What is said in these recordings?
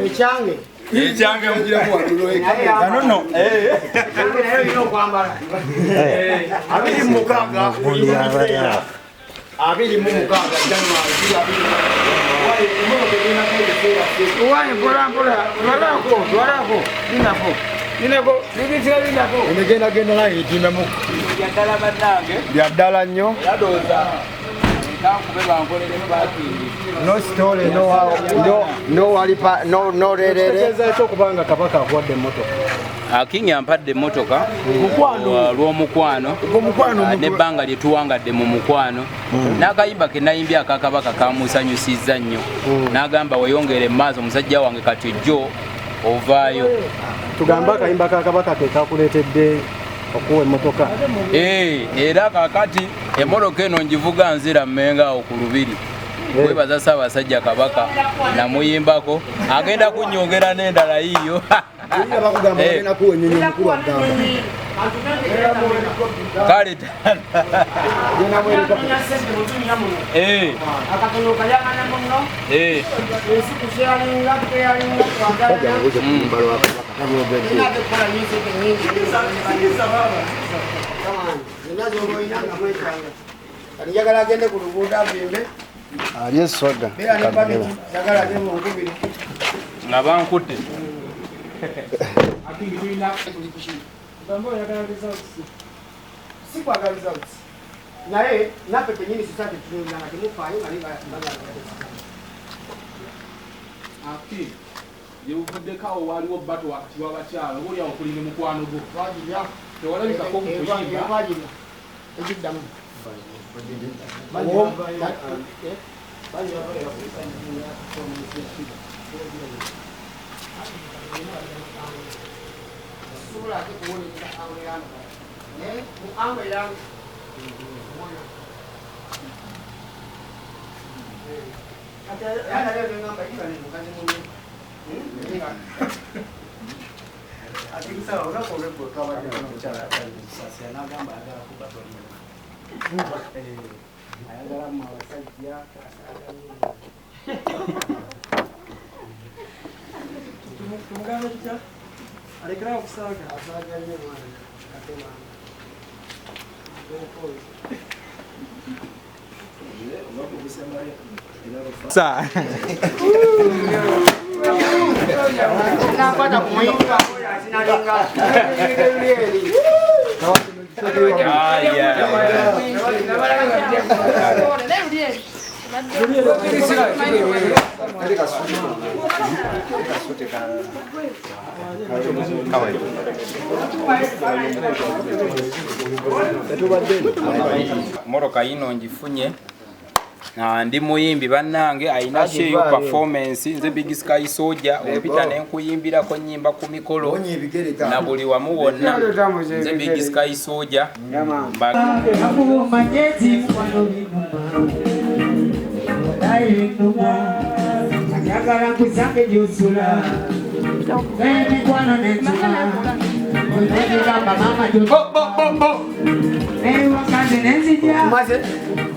Ekyange. Ekyange Kano nno Ekyange naye olina okwambala. 26 26 January 20. Uwani mpola mpola, twalako, twalako, linako. Linako, libitira linako. Eno genda naye etimbamu. Byaddala bannange. Bya ddala nnyo. Era ndowooza kankube bankolere parking. No story, no how, no no walipa, no no rerere. Kitegeeza okubanga Kabaka akuwadde emmotoka. King ampadde emmotoka lw'omukwano n'ebbanga lye tuwangadde mu mukwano n'akayimba ke nayimbye aka Kabaka kamusanyusizza nnyo n'agamba weeyongere mu maaso omusajja wange kati jjo ovaayo. Tugambe akayimba ka Kabaka ke kakuleetedde okuwa emmotoka. Era kaakati emmotoka eno ngivuga nzira Mmengo awo ku Lubiri. Kwebaza Ssaabasajja Kabaka namuyimbako agenda kunnyongera n'endala yiyo. Kale Njagala agende ku luguudo avimbe. Ali eswaga. Beera ne pamiti, njagala ate munkubire. Nga bankutte. Si kwagala results. Naye naffe kennyini society tutunulira nga temufaayo nga bagala. Aki gye buvuddeko awo waaliwo battle wakati w'abakyala oba oli awo kuli ne mukwano gwo. Twagirya. Tewalabikako mu kuyimba. Twagirya. Ekiddamu. Ati olunaku olw'eggulo twabadde n'omukyala Kusasira n'agamba ayagala kubba tolina. Ayagala mu abasajja asaaga nnyo. Tumugambe tutya? Alekerawo okusaaga. Asaaga nnyo mwana. Ate mwana. Sa. Nakwata ku muyinga sinalinga. Mmotoka yino ngifunye. Ndi muyimbi bannange alina sheyo performance nze Big Sky Soldier ompita ne nkuyimbirako nnyimba ku mikolo na buli wamu wonna nze Big Sky Soldier. Njagala nkusange gy'osula n'emikwano n'entuma onegamba mama newaka nze nenzija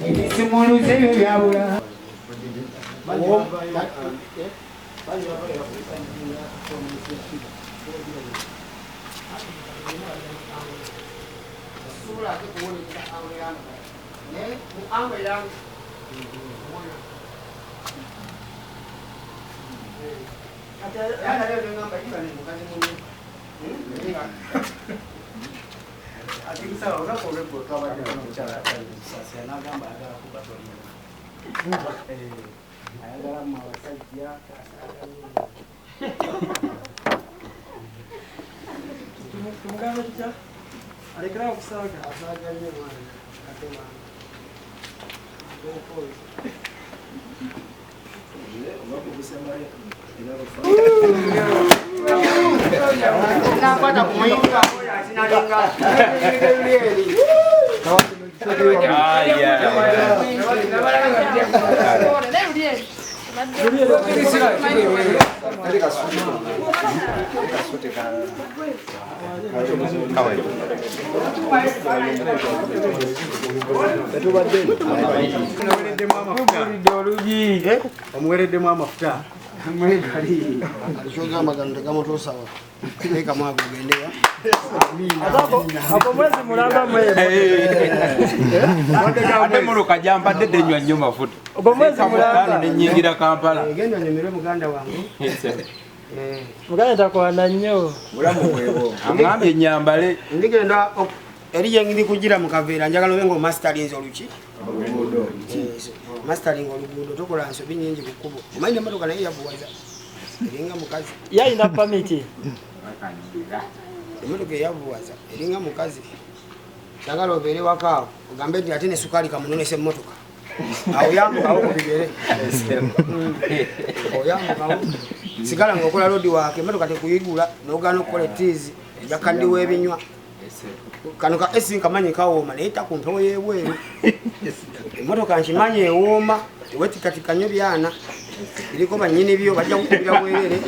ebisimuluze ebyo byabula. Ati olunaku olw'eggulo twabadde n'omukyala Kusasira n'agamba ayagala kubba tolina. Ayagala mu abasajja asaaga nnyo. Tumugambe tutya? Alekerawo okusaaga. Asaaga nnyo mwana. Ate mwana. Nakwata ku muyinga sinalinga. Omuwereddemu amafuta. Mwegali. Alikyogamba gano tegamutuusawa. Leka mwago ogendewa. Ako mwezi mulamba mwebo. Ate muluka gyampadde denywa nnyo mafuta. Ogwo mwezi mulamba. Nenyingira Kampala. Genda onyumirwe muganda wange. Muganda takwana nnyo. Bulamu bwebwo. Aŋŋambye nnyambale. Ndigenda eri gye ngiri kugira mu kaveera njagala obe ng'omasterinze oluki? Oluguudo. Mastering oluguudo tokola nsobi nnyingi ku kkubo. Omanyi n'emmotoka naye yavuwaza. Eringa mukazi. Yalina pamiti. Emmotoka eyavuwaza eringa mukazi. Njagala obeere waka awo ogambe nti ate ne sukaali kamunonese emmotoka. Awo yambukawo ku bigere. Oyambukawo. Sigala ng'okola loodi waake emmotoka tekuyigula n'ogaana okukola ettiizi ejja kaddiwa ebinywa. Kano ka esi nkamanyi kawooma naye ta ku mpewo y'ebweru. Emmotoka nkimanyi ewooma tewetikatika nnyo byana. Biriko bannyini byo bajja kukubira bwerere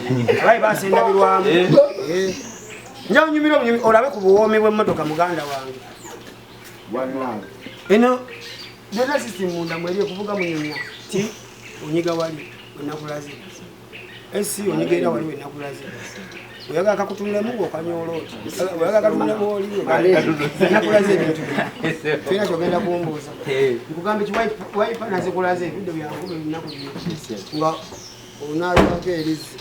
abayi basendabirwamu. Nja onyumira obunyumi olabe ku buwoomi bw'emmotoka muganda wange. Eno data system munda mweri ekuvuga munyumya ti onyiga wali wenakulaze. Esi onyiga era wali wenakulaze. Oyagala kakutunulemu ng'okanyoola oti. Oyagala katunulemu oli nakulaze ebintu bino. Tulina ky'ogenda kumbuuza. Nkugambye ki wayipa nazikulaze ebiddo byange ebinaku bino. Nga onaalwako erizzi.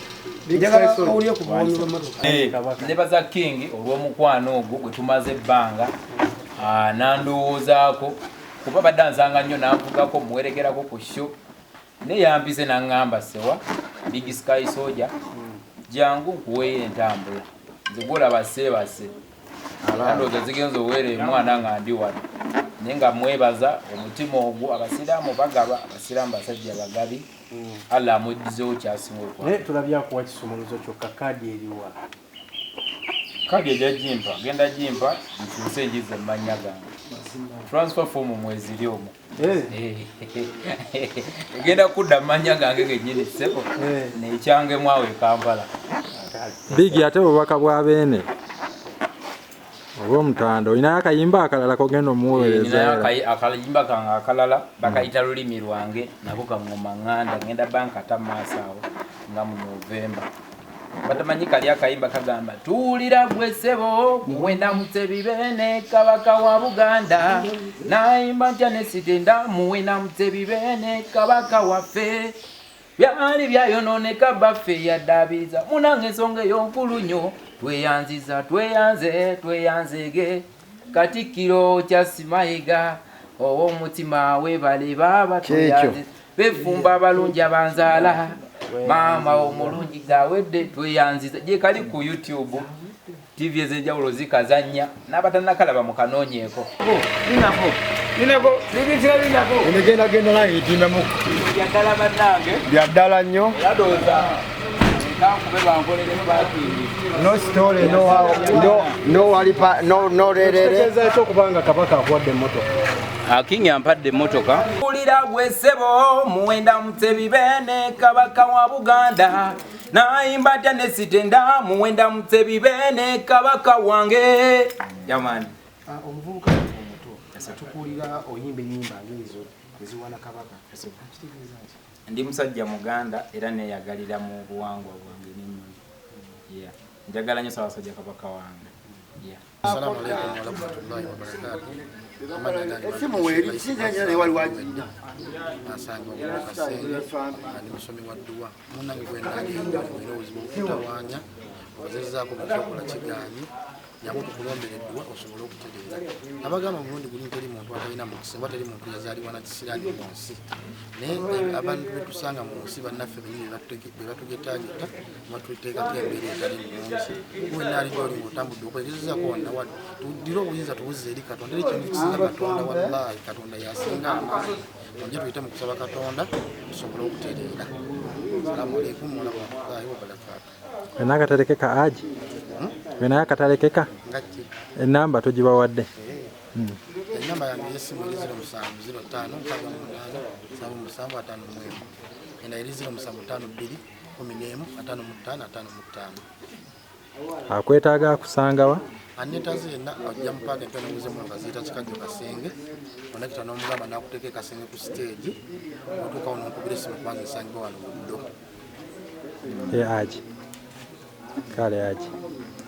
Njagala owulire ku buwoomi bw'emmotoka. Nebaza King olw'omukwano ogwo gwe tumaze ebbanga nandowoozaako kuba badde ansanga nnyo nanvugako muwerekerako ku show naye yampise n'aŋŋamba sewa Big Sky Soldier jangu nkuweeyo entambula nze gwolaba seebase era ndowooza zigenza oweera emwana nga ndi wano naye nga mwebaza omutima ogwo. Abasiraamu bagaba, abasiraamu basajja bagabi, Allah amuddizeewo kyasinga okwagala. Naye tulabye akuwa kisumuluzo kyokka kaadi eriwa? Kaadi ejja gimpa, genda gimpa nkyuse ngize mu mannya gange. Transfer form mweziri omwo. Egenda kudda mu mannya gange gennyini ssebo nekyangemu awo e Kampala. Bigi ate obubaka bwa Beene oba omutanda olinayo akayimba akalala kogenda omuweereza? Ninayo akayimba kange akalala bakayita Lulimi Lwange, nako kaŋŋoma ŋŋanda ngenda bankata mu maaso awo nga mu November. Batamanyi kali akayimba kagamba tuwulira gwe ssebo muwenda Mutebi Beene kabaka wa Buganda nayimba ntya ne sitenda muwenda Mutebi Beene kabaka waffe byali byayonooneka baffe yaddaabiriza munange ensonga eyo nkulu nnyo tweyanziza tweyanze tweyanzege Katikkiro kya Simayiga ow'omutima weebale baaba tweyanze befumba abalungi abanzaala maama omulungi gawedde tweyanziza. Gye kali ku YouTube TV ez'enjawulo zikazannya n'abatannakalaba mukanoonyeeko. Genda nange etimbamu. Byaddala bannange. Byaddala nnyo. Era ndowooza kankube bankolere parking. No story, no how, no walipa, no rerere. Kitegeeza ki okubanga kabaka akuwadde emmotoka? King ampadde emmotoka. Wulira gwe ssebo muwenda Mutebi Beene kabaka wa Buganda nayimba ntya ne sitenda muwenda Mutebi Beene kabaka wange. Jamani. Omuvubuka omuto tukuwulira oyimba ennyimba ng'ezo eziwana kabaka. Kitegeeza ki? Ndi musajja Muganda era neeyagalira mu buwangwa bwange n'ennono. Yeah. Njagala nnyo Ssaabasajja Kabaka wange. Yeah. Assalamu alaikum warahmatullahi wabarakatuh. Essimu weeri sinza nnyo naye waliwo agirina. Asangibwa ku Kasenge, ndi musomi wa dduwa. Munnange gwe nali olina obuzibu obutawaanya, ogezezaako buli kyokola kigaanyi, jangu tukulombere edduwa osobole okutereera. Abagamba omulundi guli teri muntu atalina mukisa oba teri muntu yazaalibwa na kisiraani mu nsi. Naye abantu be tusanga mu nsi bannaffe bennyini be batugetaageta, batuteekako embeera etali nnungi. Wenna ali gy'oli ng'otambudde okwegezezaako wonna wali. Tuddire obuyinza tubuzze eri Katonda, eri kintu kisinga Katonda wallaahi Katonda y'asinga amaanyi. Ojje tuyite mu kusaba Katonda tusobole okutereera. Assalamu alaikum warahmatullahi wabarakatuh. Wena akatalekeka aji? Wena akatalekeka? Ngaki? Enamba togibawadde. Enamba yange y'essimu eri 07 05 68 77 51. Endala eri 0752 11 55 55. Akwetaaga akusangawa? Anetaze yenna ajja mu paaka empya n'obuze mu nga ziyita Kikajjo Kasenge. Onakita n'omugamba n'akuteeka e Kasenge ku siteegi. Otuukawo n'onkubira essimu kubanga ensangibwa wano Buddo. Ye Haji. Kale Haji.